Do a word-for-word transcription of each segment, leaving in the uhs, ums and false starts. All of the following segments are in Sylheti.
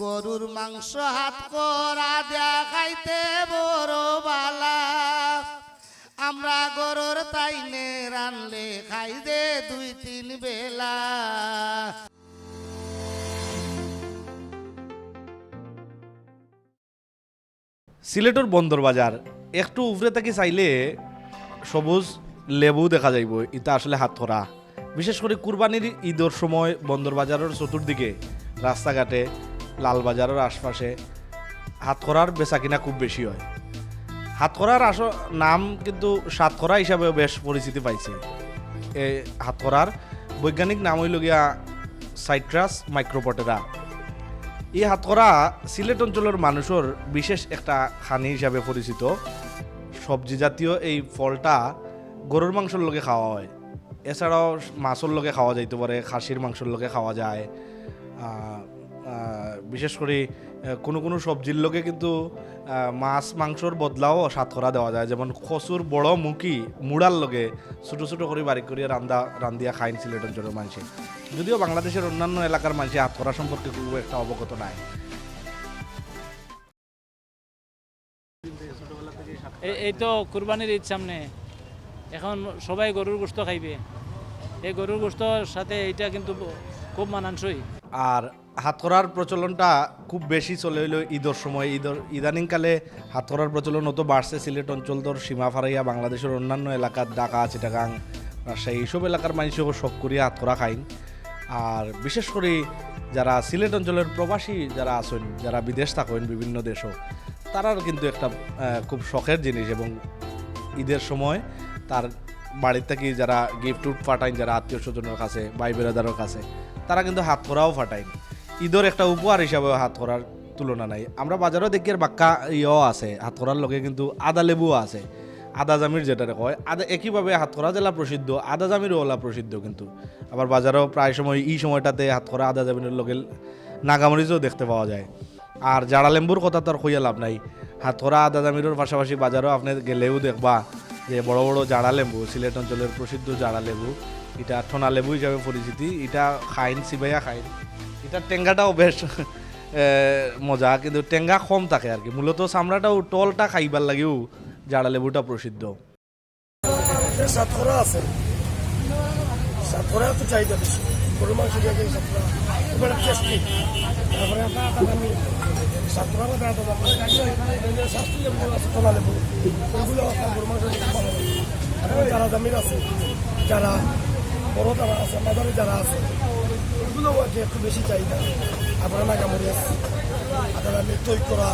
গরুর মাংস হাতকরা দিয়া খাইতে বড় বালা। আমরা গরুর তাইনে রানলে খাই যে দুই তিন বেলা। সিলেটর বন্দর বাজার, একটু উপরে থাকি চাইলে সবুজ লেবু দেখা যাইব। ইটা আসলে হাতকরা। বিশেষ করি কুরবানির ঈদর সময় বন্দর বাজারর চতুর্দিকে, রাস্তাঘাটে, লালবাজারর আশপাশে হাতকরার বেচাকিনা খুব বেশি হয়। হাতকরার আস-, নাম কিন্তু সাতকরা হিসাবেও বেশ পরিচিতি পাইছে। এই হাতকরার বৈজ্ঞানিক নাম অইল গিয়া Citrus microptera। এই হাতকরা সিলেট অঞ্চলর মানুষর বিশেষ একটা খানি হিসাবে পরিচিত। সবজি জাতীয় এই ফলটা গরুর মাংসর লগে খাওয়া হয়, এছাড়াও মাছর লগে খাওয়া যাইতে পারে, খাসির মাংসর লগে খাওয়া যায়। আহ, আহ, বিশেষ করি, আহ, কোনো কোনো সবজির লগে কিন্তু, আহ, মাছ মাংসর বদলাও সাতকরা দেওয়া যায়, যেমন কচুর বড় মুখি মুড়ার লগে ছোটো ছোটো করি বারিক করিয়া রান্দা রান্দিয়া খাইন সিলেট অঞ্চলর মানষে। যদিও বাংলাদেশের অন্যান্য এলাকার মানষে হাতকরা সম্পর্কে খুব একটা অবগত নাই। এ-, এই তো কুরবানির ঈদ সামনে, এখন সবাই গরুর গোশত খাইবে। এই গরুর গোশতর সাথে এইটা কিন্তু খুব মানানসই। আর হাতকরার প্রচলনটা খুব বেশি চলে অইল ঈদর সময়। ঈদর, ইদানিংকালে হাতকরার প্রচলন অত বাড়ছে, সিলেট অঞ্চলর সীমা ফারাইয়া বাংলাদেশের অন্যান্য এলাকাত, ঢাকা, চিটাগাং, রাজশাহী, এইসব এলাকার মানষেও শখ করিয়া হাতকরা খাইন। আর বিশেষ করি যারা সিলেট অঞ্চলর প্রবাসী যারা আছইন, যারা বিদেশ থাকইন বিভিন্ন দেশও, তারার কিন্তু একটা, আহ, খুব শখের জিনিস। এবং ঈদর সময় তার বাড়ির থাকি যারা গিফট উফট ফাটাইন, যারা আত্মীয় স্বজনর কাছে, ভাই বেরাদারর কাছে, তারা কিন্তু হাতকরাও ফাটাইন। ঈদর একটা উপহার হিসাবেও হাতকরার তুলনা নাই। আমরা বাজারও দেখিয়ার বাক্কা ইয়েও আছে, হাতকরার লগে কিন্তু আদা লেবুও আছে। আদা জামির যেটারে কয়, আদা, একইভাবে হাতকরা যেলা প্রসিদ্ধ, আদা জামিরও ওলা প্রসিদ্ধ কিন্তু। আবার বাজারও প্রায় সময় এই সময়টাতে হাতকরা আদা জামিরর লগে নাগামরিচও দেখতে পাওয়া যায়। আর জাড়া লেম্বুর কথা তো আর কইয়া লাভ নাই। হাতকরা আদা জামিরর পাশাপাশি বাজারও আপনে গেলেও দেখবা যে বড় বড় জাড়া লেম্বু, সিলেট অঞ্চলর প্রসিদ্ধ জাড়া লেবু, ইটা ঠনা লেবু হিসাবে পরিচিতি, ইটা খাইন, চিবাইয়া খাইন। ইটার টেঙ্গাটাও বেশ, এ, মজা, কিন্তু টেঙ্গা কম থাকে আর কি। মূলত চামড়াটাও, টলটা খাইবার লাগিও জাড়া লেবুটা প্রসিদ্ধ। সাতকরা আছে, সাতকরা তো চাহিদা বেশি। গরুর মাংস দিয়ে এই সাতকরা খুব একটা টেস্টি। তারপরে আপনার আদা জামির, সাতকরা বা আদা জামির, এই যে শাস্তি লেবু আছে, কলা লেবু, ওইগুলো আপনার গরুর মাংস দিয়ে ভালো লাগে। তারপরে যারা জামির আছে, যারা বড় যারা আছে, বাজারে যারা আছে, ওইগুলো আর কি একটু বেশি চাহিদা। তারপরে নাগামরিচ, আদা জামির, তৈকরা,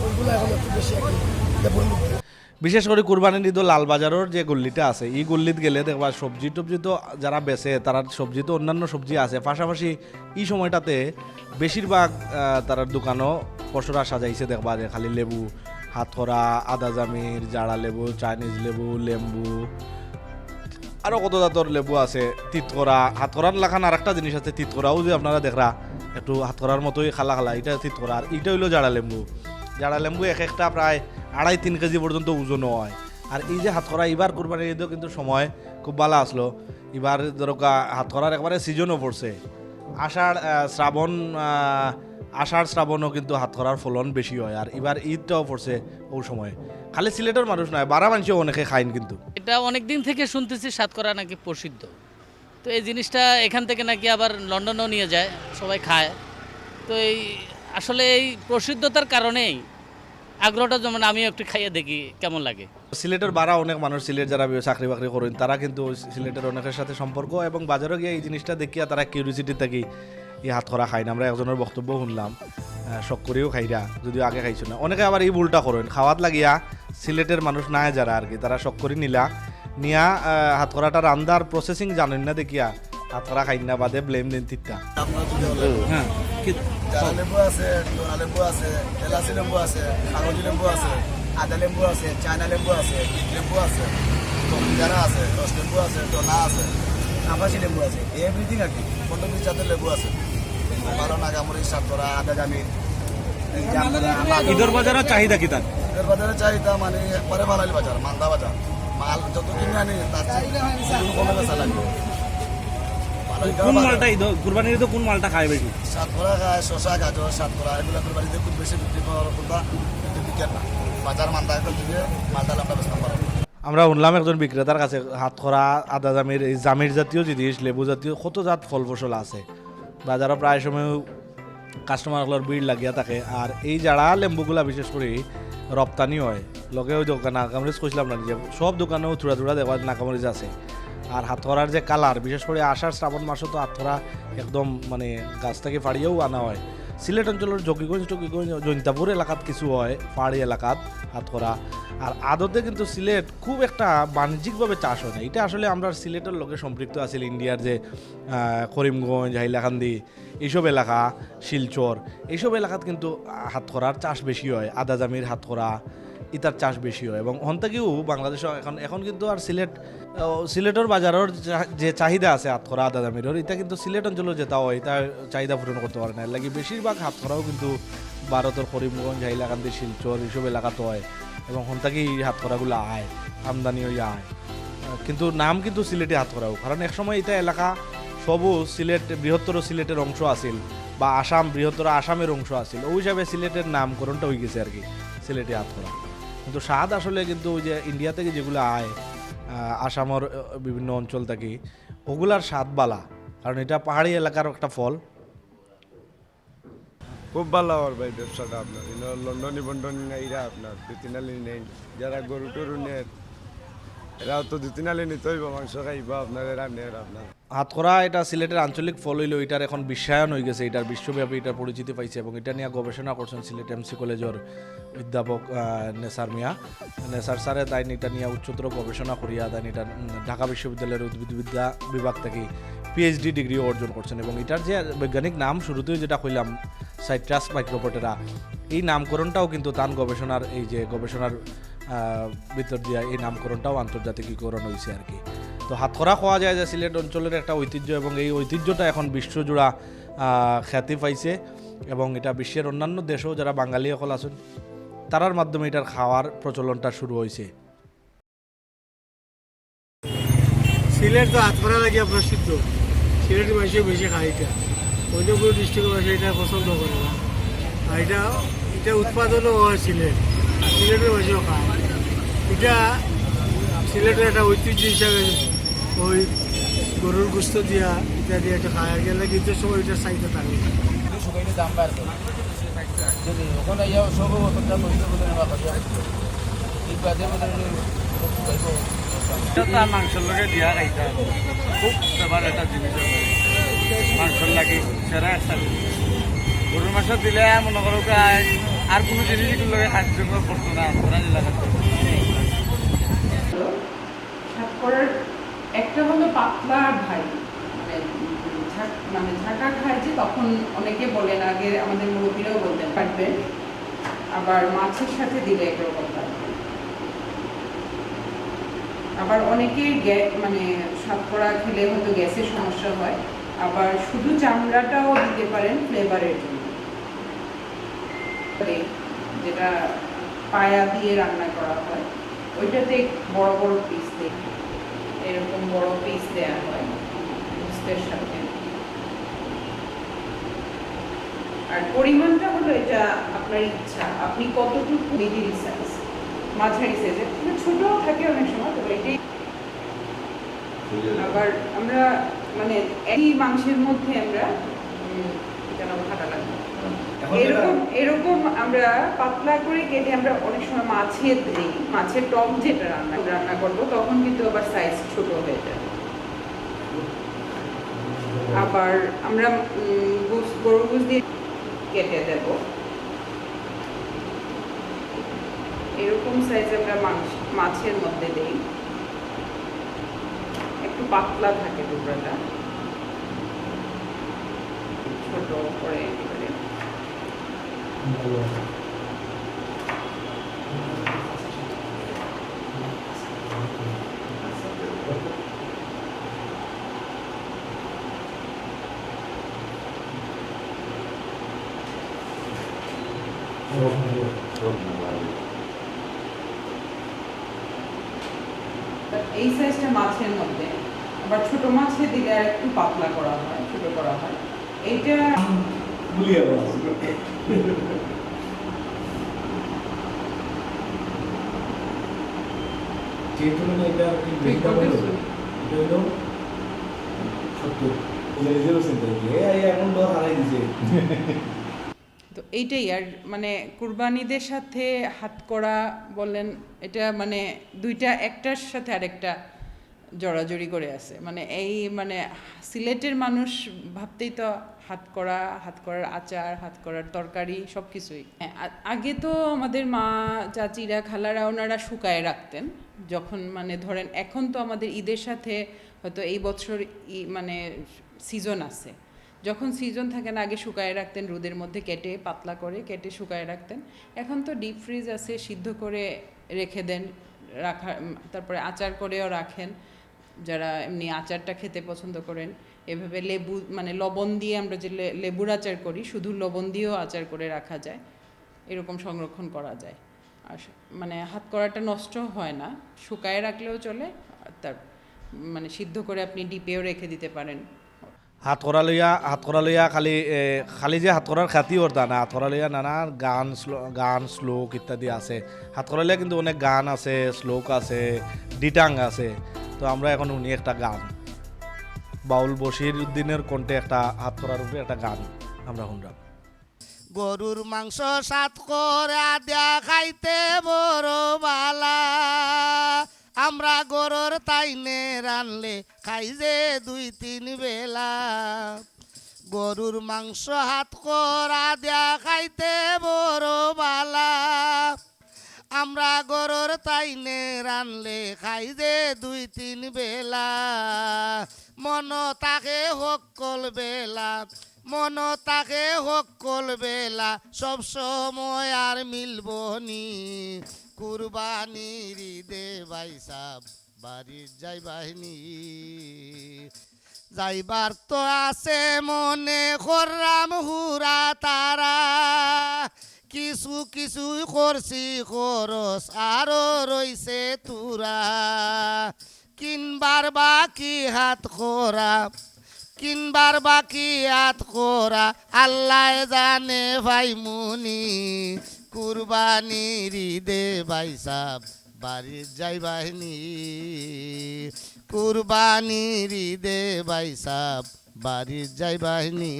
ওইগুলো এখন একটু বেশি আর কি লেবুর মধ্যে। বিশেষ করি কুরবানির ঈদো লালবাজারর যে গল্লিটা আছে, ই গল্লিত গেলে দেখবা সবজি টবজি তো যারা বেচে, তারার সবজি তো অন্যান্য সবজি আছে, পাশাপাশি ই সময়টাতে বেশিরভাগ, আহ, তারার দোকানো পসরা সাজাইছে, দেখবা যে খালি লেবু, হাতকরা, আদা জামির, জাড়া লেবু, চাইনিজ লেবু, লেম্বু, আরও কত জাতর লেবু আছে, তিতকরা, হাতকরার লাখান আর একটা জিনিস আছে, তিতকরাও যে আপনারা দেখরা, একটু হাতকরার মতোই খালা খালা, ইটা তিতকরা, আর ইটা অইলো জাড়া লেম্বু। জাড়া লেম্বু এক একটা প্রায় আড়াই তিন কেজি পর্যন্ত ওজন হয়। আর এই যে হাতকরা, ইবার কুরবানির ঈদও কিন্তু সময় খুব ভালা আছলো। ইবার ধরোকা হাতকরার একবারে সিজনও পড়ছে। আষাঢ়, আহ, শ্রাবণ, আহ, আষাঢ় শ্রাবণও কিন্তু হাতকরার ফলন বেশি হয়। আর ইবার ঈদটাও পড়ছে ওই সময়। খালি সিলেটর মানুষ নয়, বারা মানষেও অনেকে খাইন কিন্তু। এটা অনেক দিন থেকে শুনতেছি সাতকরা নাকি প্রসিদ্ধ। তো এই জিনিসটা এখান থেকে নাকি আবার লন্ডনেও নিয়ে যায়, সবাই খায়। তো এই আসলে এই প্রসিদ্ধতার কারণেই আগ্রহটা, যেমন আমিও একটু খাইয়ে দেখি কেমন লাগে। সিলেটর বারা অনেক মানুষ, সিলেট যারা বি-, চাকরি বাকরি করেন, তারা কিন্তু সিলেটের অনেকের সাথে সম্পর্ক, এবং বাজারও গিয়া এই জিনিসটা দেখিয়া তারা কিউরিওসিটি থাকি এই হাতকরা খাইন। আমরা একজনের বক্তব্য শুনলাম, আহ, শখ করিও খাইরা, যদিও আগে খাইছো না। অনেকে আবার এই ভুলটা করেন, খাওয়াত লাগিয়া সিলেটের মানুষ নাই যারা আর কি, তারা শখ করি নিলা, নিয়া, আহ, হাতকরাটা রান্দার প্রসেসিং জানেন না দেখিয়া হাতকরা খাইন না, বাদে ব্লেম দেন তিতা। আপনার যদি হলে হ্যাঁ, কি জারা লেবু আছে, টোনা লেবু আছে, এলাচি লেবু আছে, কাগজি লেবু আছে, আদা লেবু আছে, চায়না লেবু আছে, বিট লেবু আছে, তো যারা আছে, রস লেবু আছে, টোনা আছে, আকাশি লেবু আছে, এভরিথিং আর কি। কত পিস জাতের লেবু আছে। ভালো নাগামরিচ, সাতকরা, আদা জামির, এই যে আমরা আদা। ইদর বাজারো চাহিদা কিতা? ইদর বাজারো চাহিদা মানে একবারে বাঙালি বাজার, মান্দা বাজার। মাল যত কিনে আনি, তার চেয়ে দুগুণ কমে বেচা লাগে। কোন মালটা ঈদ, কুরবানির ঈদে কোন মালটা খায় বেশি? সাতকরা খায়, শসা, গাজর, সাতকরা, এগুলা কুরবানিতে খুব বেশি বিক্রি করা হয়। কোনটা? কিন্তু বিকেল না, বাজার মান্দা এখন দিকে মালটা আমরা বেচতাম পারবো। আমরা শুনলাম একজন বিক্রেতার কাছে, হাতকরা, আদা জামির, এই জামির জাতীয় জিনিস, লেবু জাতীয় কত জাত ফল ফসল আছে। বাজারো প্রায় সময় কাস্টমার অকলর ভিড় লাগিয়া থাকে। আর এই যারা লেম্বুগুলা বিশেষ করি রপ্তানি হয়, লগে ওই দোকান নাগামরিচ কইছিলাম না, যে সব দোকানেও থুড়া থুড়া দেখবা নাগামরিচ আছে। আর হাতকরার যে কালার, বিশেষ করি আষাঢ় শ্রাবণ মাসো তো হাতকরা একদম মানে গাছ থাকি ফাড়িয়াও আনা হয়। সিলেট অঞ্চলর জকিগঞ্জ টকিগঞ্জ, জৈন্তাপুর এলাকাত কিছু হয়, পাহাড়ি এলাকাত হাতকরা। আর আদতে কিন্তু সিলেট খুব একটা বাণিজ্যিকভাবে চাষ হয় না। এটা আসলে আমরার সিলেটর লগে সম্পৃক্ত আছিল ইন্ডিয়ার যে, আহ, করিমগঞ্জ, হাইলাকান্দি, এইসব এলাকা, শিলচর, এইসব এলাকাত কিন্তু হাতকরার চাষ বেশি হয়, আদা জামির হাতকরা, ইতার চাষ বেশি হয়। এবং হন থাকিও বাংলাদেশো এখন, এখন কিন্তু আর সিলেট, আহ, সিলেটর বাজারর চা-, যে চাহিদা আছে হাতকরা আদা জামিরর, ইতা কিন্তু সিলেট অঞ্চলো যেটা হয়, ইতার চাহিদা পূরণ করতে পারে না। এর লাগি বেশিরভাগ হাতকরাও কিন্তু ভারতর করিমগঞ্জ, হাইলাকান্দি, শিলচর এইসব এলাকাত হয়। এবং হন থাকি এই হাতকরাগুলা আয়, আমদানি হইয়া আয়। আহ, কিন্তু নাম কিন্তু সিলেটি হাতকরাও, কারণ একসময় ইতা এলাকা সবও সিলেট, বৃহত্তর সিলেটের অংশ আছিল, বা আসাম, বৃহত্তর আসামের অংশ আছিল। ওই হিসাবে সিলেটের নামকরণটা হয়ে গেছে আর কি, সিলেটি হাতকরা। কিন্তু স্বাদ আসলে কিন্তু ওই যে ইন্ডিয়া থেকে যেগুলো আয়, আহ, আসামর, আহ, বিভিন্ন অঞ্চল থেকে, ওগুলার স্বাদ বালা, কারণ এটা পাহাড়ি এলাকার একটা ফল। খুব ভালা অর ভাই ব্যবসাটা আপনার। ইনো লন্ডনি বন্ডনি নাইরা আপনার, দুই তিন আলি নেইন। যারা গরু টরু নের, এরাও তো দুই তিন আলি নিতে হইব, মাংস খাইবা আপনার, এরা নের আপনার। হাতকরা এটা সিলেটের আঞ্চলিক ফল হইলেও এটার এখন বিশ্বায়ন হয়ে গেছে, এটার বিশ্বব্যাপী এটার পরিচিতি পাইছে এবং এটা নিয়ে গবেষণা করছেন সিলেট এমসি কলেজের অধ্যাপক, আহ, নেসার মিয়া। নেসার স্যারে তাইন এটা নিয়ে উচ্চতর গবেষণা করিয়া তাইন এটা, উম, ঢাকা বিশ্ববিদ্যালয়ের উদ্ভিদবিদ্যা বিভাগ থেকে পিএইচডি ডিগ্রিও অর্জন করছেন এবং এটার যে বৈজ্ঞানিক নাম শুরুতেই যেটা কইলাম, সাইট্রাস মাইক্রোপটেরা, এই নামকরণটাও কিন্তু তান গবেষণার, এই যে গবেষণার, আহ, ভিতর দিয়া এই নামকরণটাও আন্তর্জাতিকীকরণ হইছে আর কি। তো হাতকরা কওয়া যায় যে সিলেট অঞ্চলের একটা ঐতিহ্য এবং এই ঐতিহ্যটা এখন বিশ্বজুড়া, আহ, খ্যাতি পাইছে এবং এটা বিশ্বের অন্যান্য দেশেও যারা বাঙালি অকল আছেন, তারার মাধ্যমে এটার খাওয়ার প্রচলনটা শুরু হইছে। সিলেট তো হাতকরা লাগিয়া প্রসিদ্ধ, সিলেটি মানুষে বেশি খায় এটা, অন্য কোনো ডিস্ট্রিক্টর মানুষে এটা পছন্দ করে না। আর এটা, এটা উৎপাদনও হয় সিলেট, আর সিলেটের মানুষেও খায়। এটা সিলেটের একটা ঐতিহ্য হিসাবে ওই গরুর গোস্ত দিয়া ইত্যাদি একটা খায়, আর গেলে কিন্তু সবাই এটা চাইতে থাকে। শুকাইলে দাম বাড়বে। যদি ওখানে ইয়া সব অতটা পয়সা বলে নেওয়া হবে। এই বাদে বলে শুকাইবো। এটা তো আর মাংসর লগে দিয়া খাইতে হবে। খুব ফেভার একটা জিনিস হবে। মাংসর লাগি সেরা একটা জিনিস। গরুর মাংস দিলে মনে করো কি আর, আর কোনো জিনিস এগুলোর লগে খাইতে করতো না, ওরা এলাকাতে। সাতকরার একটা হলো পাতলা আর ভারী, মানে, উম, ঝাঁক-, মানে, ঝাঁকা খায় যে, তখন অনেকে বলেন, আগে আমাদের মুরব্বীরাও বলতেন, পারবেন। আবার মাছের সাথে দিলে একরকম লাগবে। আবার অনেকের গ্যা-, মানে, সাতকরা খেলে হয়তো গ্যাসের সমস্যা হয়, আবার শুধু চামড়াটাও দিতে পারেন ফ্লেভারের জন্য। যেটা পায়া দিয়ে রান্না করা হয়, ওইটাতে বড় বড় পিস দেয়, এরকম বড় পিস দেয়া হয় গোস্তের সাথে। আর পরিমাণটা হলো এটা আপনার ইচ্ছা, আপনি কতটুকু, মিডিল সাইজ, মাঝারি সাইজ, একটু ছোটও থাকে অনেক সময়, তবে এটাই। আবার আমরা মানে একই মাংসের মধ্যে আমরা, উম, যেন ফাটা লাগবে। এখন যেটা এরকম, এরকম আমরা পাতলা করে কেটে আমরা অনেক সময় মাছে দেই, মাছের টক যেটা রান্না, রান্না করবো, তখন কিন্তু আবার সাইজ ছোট হয়ে যায়। আবার আমরা, উম, গোস-, গরুর গোস দিয়ে কেটে দেব। এরকম সাইজ আমরা মাংস, মাছের মধ্যে দেই। একটু পাতলা থাকে টুকরাটা, ছোট করে একেবারে। এই সাইজটা মাছের মধ্যে, বা ছোট মাছে দিলে আর একটু পাতলা করা হয়, ছোট করা হয়। এইটা ভুলিয়া বলছি। যেহেতু মানে এটা কি বেশি দাম হলো, এটা হলো সত্তর। এই যে নিজেরও চিন্তা করি, এ, এই এখন দর হারাই দিছে। তো এইটাই। আর মানে কুরবান ঈদের সাথে হাতকড়া বলেন, এটা মানে দুইটা একটার সাথে আরেকটা জড়াজড়ি করে আছে। মানে এই মানে সিলেটের মানুষ ভাবতেই তো হাতকড়া, হাতকড়ার আচার, হাতকড়ার তরকারি, সব কিছুই। আ-, আগে তো আমাদের মা, চাচিরা, খালারা ওনারা শুকায় রাখতেন। যখন মানে ধরেন এখন তো আমাদের ঈদের সাথে হয়তো এই বছর ই-, মানে সিজন আছে, যখন সিজন থাকে না, আগে শুকায় রাখতেন রোদের মধ্যে, কেটে পাতলা করে কেটে শুকায় রাখতেন। এখন তো ডিপ ফ্রিজ আছে, সিদ্ধ করে রেখে দেন, রাখা উম, তারপরে আচার করেও রাখেন। যারা এমনি আচারটা খেতে পছন্দ করেন, এভাবে লেবু মানে লবণ দিয়ে আমরা যে লে- লেবুর আচার করি, শুধু লবণ দিয়েও আচার করে রাখা যায়, এরকম সংরক্ষণ করা যায়। আর মানে হাতকড়াটা নষ্ট হয় না, শুকায় রাখলেও চলে। তার মানে সিদ্ধ করে আপনি ডিপেও রেখে দিতে পারেন। হাতকড়া লইয়া হাতকড়া লইয়া খালি এ, খালি যে হাতকড়ার খ্যাতি অর্থা না, হাতকড়া লইয়া নানা গান শ্লো- গান শ্লোক ইত্যাদি আছে। হাতকড়া লইয়া কিন্তু অনেক গান আছে, শ্লোক আছে, ডিটাং আছে। তো আমরা এখন শুনি একটা গান, বাউল বশির উদ্দিনের কণ্ঠে একটা হাতকড়ার উপরে একটা গান আমরা শুনলাম। গরুর মাংস সাত করা দিয়া খাইতে বড় বালা। আমরা গরুর তাইনে রানলে খাই যে দুই তিন বেলা। গরুর মাংস হাত করা দিয়া খাইতে বড় বালা। আমরা গরুর তাইনে রানলে খাই যে দুই তিন বেলা। মন তাকে হক্কল বেলা, মন তাকে হক্কল বেলা, সব সময় আর মিলবনি। কুরবানির ঈদে ভাইসাব বাড়ির যাইবাহিনী। যাইবার তো আছে মনে করলাম হুরা তারা, কিছু কিছুই করছি খরচ আরো রইছে তুরা। কিনবার বাকি হাত করা, কিনবার বাকি হাত করা, আল্লায় জানে ভাইমুনি। কুরবানির ঈদে ভাইসাব বাড়ির যাইবাহিনী। কুরবানির ঈদে ভাইসাব বাড়ির যাইবাহিনী।